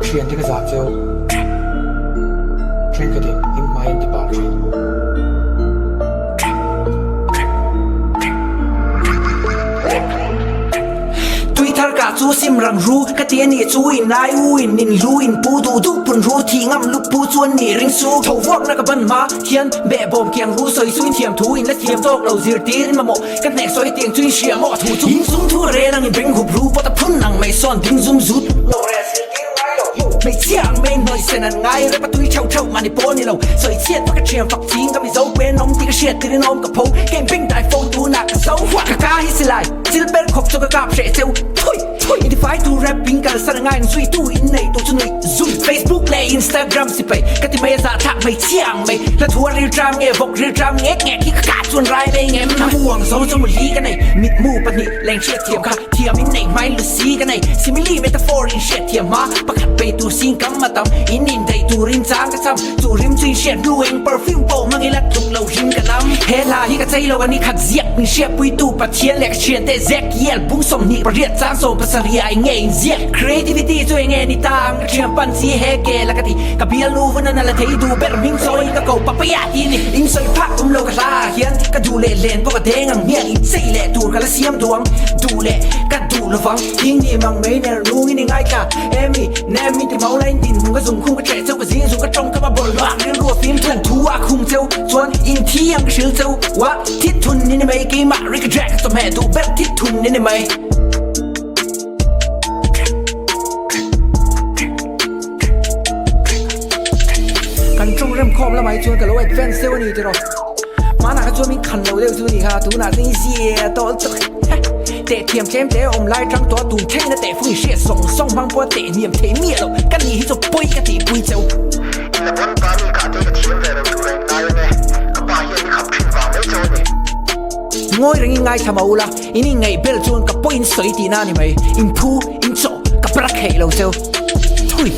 Ka thiante ka zah cheu. Thenkhatin in hmai an ti pah thin. Tui thar ka chu sim rang ru ka ti a nih chu in lai u in in lu in pu duh duh pun ru thih ngam lu pu chuan nih ring su. Tho vuakna ka ban hma hian behbawm kiang ru sawi chu in thiam thu in la thiam tawk lo zirtir in mamawh ka hneh sawi tiang chu in hria maw a thu chu. In sum thu rel ang in beng hup ru pawt a phun ang mai sawn ding zum zut. Lo rel zirtir ngai lo. Hmeichhia ang mai hnuai sen an ngai rep a tui theuh theuh mahni pawl ni lo. Sawi chhiat vak a thiam fak ching ka mizo pen awm tih ka hriat tir in awm ka pho keng beng dai fo tunah ka zo huah. Ka ka hi silai chil ber khawp chu ka kap hreh cheu thui thui. Intifai tu rap in kalsan a ngai ang zui tu in nei tu chu nui zui. Facebook leh Instagram sipai ka ti mai a zahthlak hmeichhia ang mai. Hla thu a ril tram nge vawk ril tram ngek ngek hi ka kah chuan rai mai ngem. Mu ang zo chu muli ka nei mitmu pahnih leng hriat thiam kha thiam in nei hmai lu si ka nei. Simile metaphor in hriat thiam hma pakhat pe tur sin kam a tam in in daih turin chang ka cham. Chu rim chu in hriat hnu eng perfume pawh hmang ila tluk lo hrim ka lam. He hla hi ka chei lo a ni khat ziak min hriatpuitu Pathian leh ka thiante Ezekiel bung 28 chang 17 ah eng nge in ziak? Creativity chu eng nge ni ta ang ka thian pan chi he ke la ka ti. Ka bialnu vun a na la thei duh ber hming chawiin ka ko papaya ti ni. In sawi phak tum lo ka hla ah hian ka duh leh len pawh ka deng ang hmiang in chei leh tur ka la siam duh ang duh leh ka duh lovang. Thing ni mang mei ner nungin i ngaithla Emi, nem min ti mau lain din hmung ka zung khung ka ṭeh cheu ka zing zung ka ṭawng ka ma bawlh hlawh rilru a fim thung thu a khum cheu chuan in thi ang ka hril cheu wa thit thun ni ni mai keimah ri ka drag ka chawhmeh duh ber thit thun ni ni mai. Kan ṭawng rem khawm lamah hi chuan ka lo advance deuh a ni tiraw. Hmanah kha chuan min khan lo deuh chu a ni kha, tunah chuan i zia tawh lutuk. Teh thiam tlem te awm lai tang tawh a tun thlengin a teh fung i hriat zawng zawng hmang pawh a teh hniam thei miah lo, ka ni hi chu pawi ka tihpui cheu. In la bon pa mi kah te ka thiam ve lo tur a in ngai ange, ka pa hian ni khap thin vang mai chau a ni. Ngawi rengin ngaithla mah ula, in inngaih bel chuan ka pawi in sawi tihna a ni mai, in phu, in chawh, ka prak theih lo cheu. Thui.